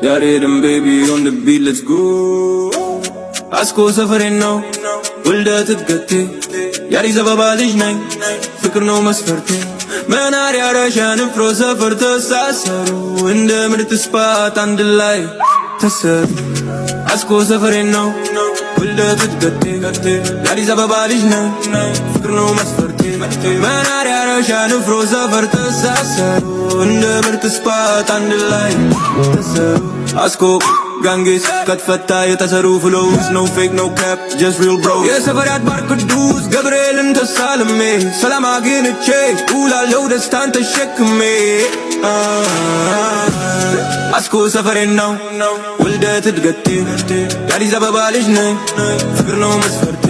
ያሬድን baby on the beat, let's go. አስኮ ሰፈሬ ነው ውልደት እድገቴ፣ የአዲስ አበባ ልጅ ነኝ፣ ፍቅር ነው መስፈርቴ። መናሪያ አራሻ ንፍሮ ሰፈር ተሳሰሩ፣ እንደ ምርጥ ስፓት አንድ ላይ ተሰሩ። አስኮ ሰፈሬ ነው ውልደት እድገቴ፣ የአዲስ አበባ ልጅ ነኝ፣ ፍቅር ነው መስፈርቴ። መናሪያ አራሻ ንፍሮ ሰፈር ተሳሰሩ፣ እንደ ምርጥ ስፓት አንድ ላይ ተሰሩ። አስኮ gangs ከተፈታ የተሰሩ flows, no fake, no cap, just real bro። የሰፈር አድባር ቅዱስ ገብርኤልን ተሳልሜ ሰላም አግኝቼ ውላለሁ ደስታን ተሸክሜ። አስኮ ሰፈሬ ነው ውልደት እድገቴ፣ የአዲስ አበባ ልጅ ነኝ፣ ፍቅር ነው መስፈርቴ።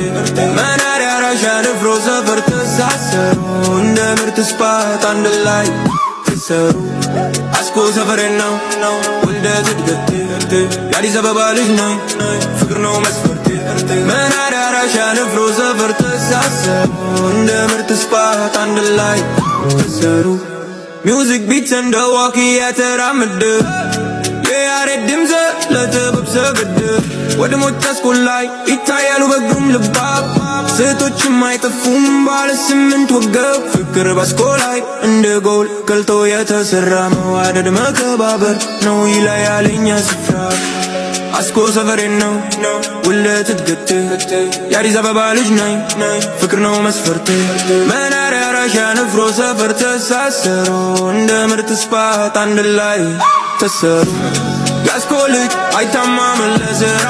መናሪያ አራሻ ንፍሮ ሰፈር ተሳሰሩ፣ እንደ ምርጥ ስፓት አንድ ላይ ተሰሩ። አስኮ ሰፈሬ ነው ውልደት እድገቴ፣ የአዲስ አበባ ልጅ ነኝ፣ ፍቅር ነው መስፈርቴ። መናሪያ አራሻ ንፍሮ ሰፈር ተሳሰሩ፣ እንደ ምርጥ ስፓት አንድ ላይ ተሰሩ። Music beats እንደ walk እየተራመደ፣ የያሬድ ድምፅ ለጥበብ ሰገደ። ወደ ሞት አስኮ ላይ ይታያሉ በግሩም ልባብ፣ ሴቶችም አይጠፉም ባለ ስምንት ወገብ። ፍቅር ባስኮ ላይ እንደ ጎል ቀልጦ የተሰራ፣ መዋደድ መከባበር ነው ይለያል የኛ ስፍራ። አስኮ ሰፈሬ ነው ውልደት እድገቴ፣ የአዲስ አበባ ልጅ ነኝ፣ ፍቅር ነው መስፈርቴ። መናሪያ አራሻ ንፍሮ ሰፈር ተሳሰሩ፣ እንደ ምርጥ ስፓት አንድ ላይ ተሰሩ። የአስኮ ልጅ አይታማም ለስራ፣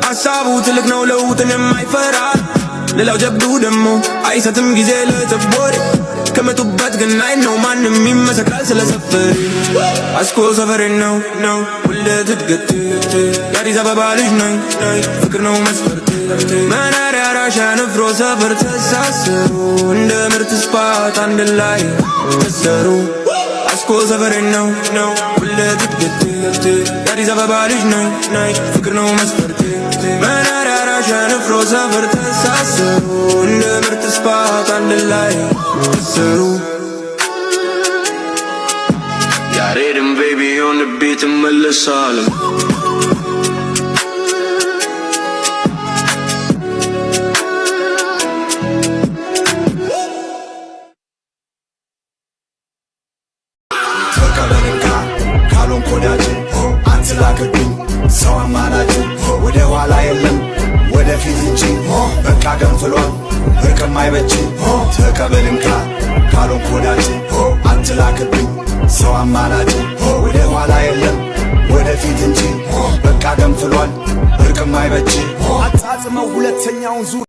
ሀሳቡ ትልቅ ነው ለውጥን የማይፈራ። ሌላው ጀብዱ ደግሞ አይሰጥም ጊዜ ለተቦሬ፣ ከመጡበት ግን አይ ነው ማንም ይመሰክራል ስለ ሰፈሬ። አስኮ ሰፈሬ ነው ውልደት እድገቴ፣ የአዲስ አበባ ልጅ ነኝ፣ ፍቅር ነው መስፈርቴ። መናሪያ አራሻ ንፍሮ ሰፈር ተሳሰሩ፣ እንደ ምርጥ ስፓት አንድ ላይ ተሰሩ። አስኮ ሰፈሬ ነው ውልደት እድገቴ፣ የአዲስ አበባ ልጅ ነኝ፣ ፍቅር ነው መስፈርቴ። መናሪያ አራሻ ንፍሮ ሰፈር ተሳሰሩ፣ እንደ ምርጥ ስፓት አንድ ላይ ተሰሩ። ያሬድን baby on the beat እመለሳለሁ። ተቀበልንካ ካልሆንክ ወዳጅ፣ አትላክብኝ ሰው አማላጅ። ወደ ኋላ የለም ወደፊት እንጂ፣ በቃ ገንፍሏል እርቅም አይበጅ። ተቀበልንካ ካልሆንክ ወዳጅ፣ አትላክብኝ ሰው አማላጅ። ወደ ኋላ የለም ወደፊት እንጂ፣ በቃ ገንፍሏል እርቅም አይበጅ። አጣጥመው ሁለተኛውን ዙር።